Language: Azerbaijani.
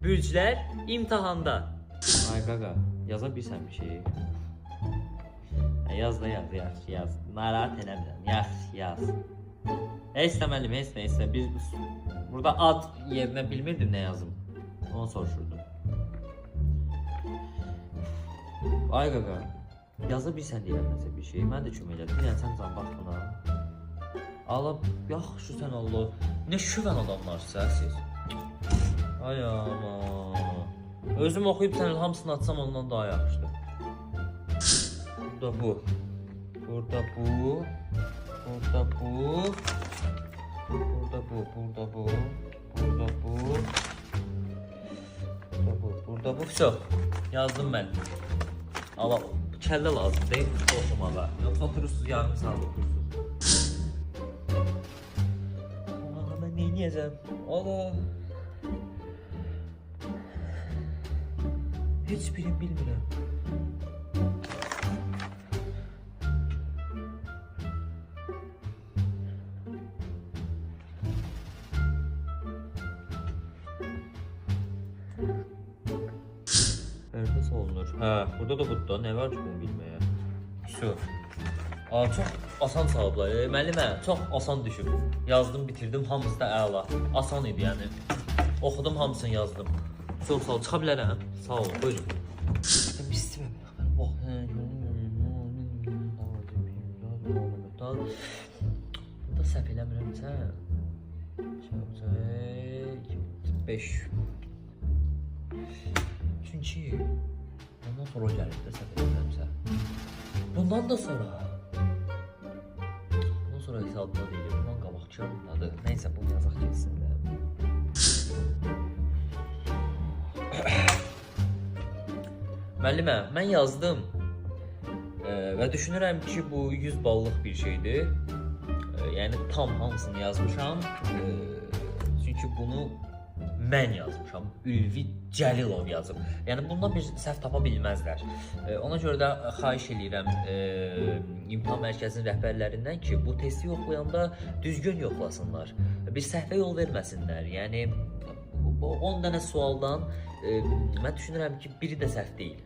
Bürclər imtahanda. Ay qaqa, yaza bilirsən bir şey? Hə, yaz da yaz, yaxşı yaz. Narahat eləmirəm, yaxşı yaz. Heç nə müəllim, heç nə, heç nə. Biz burada ad yerinə bilmirdim nə yazım. Onu soruşurdum. Ay qaqa, yaza bilirsən deyirəm nəsə bir şey. Mən də kömək elədim. Bir dənə sən can bax buna. Allah, yaxşı sən Allah. Nə şüvən adamlarsınız siz. Ay aman. Özüm oxuyub sənin hamısını atsam ondan daha yaxşıdır. Burada bu. Burada bu. Burada bu. Burada bu, burada bu. Burada bu. Burada bu, burada bu. Vso. Yazdım mən. Allah, kəllə lazım deyil oxumağa. Yoxsa oturursunuz yarım saat oxursunuz. Allah, mən nə edəcəm? Allah. Heç birini bilmirəm. Pərdə salınır. Hə, burada da budur da. Nə var ki bunu bilməyə? Su. Aa, çox asan cavablar. Müəllimə, çox asan düşüb. Yazdım, bitirdim, hamısı da əla. Asan idi yəni. Oxudum, hamısını yazdım. Çox sağ ol, çıxa bilərəm. Sağ ol, buyurun. Burada səhv eləmirəmsə. 5. Çünki bundan sonra gəlir də səhv eləmirəmsə. Bundan da sonra. Bundan sonra hesabda deyil. Bundan qabaqçı adı. Neysə, bunu yazaq getsin də. Müəllimə, mən yazdım. Və düşünürəm ki, bu 100 ballıq bir şeydir. Yəni tam hamısını yazmışam. Çünki bunu mən yazmışam. Ülvi Cəlilov yazıb. Yəni bundan bir səhv tapa bilməzlər. Ona görə də xahiş eləyirəm imtahan mərkəzinin rəhbərlərindən ki, bu testi yoxlayanda düzgün yoxlasınlar. Bir səhvə yol verməsinlər. Yəni bu 10 dənə sualdan mən düşünürəm ki, biri də səhv deyil.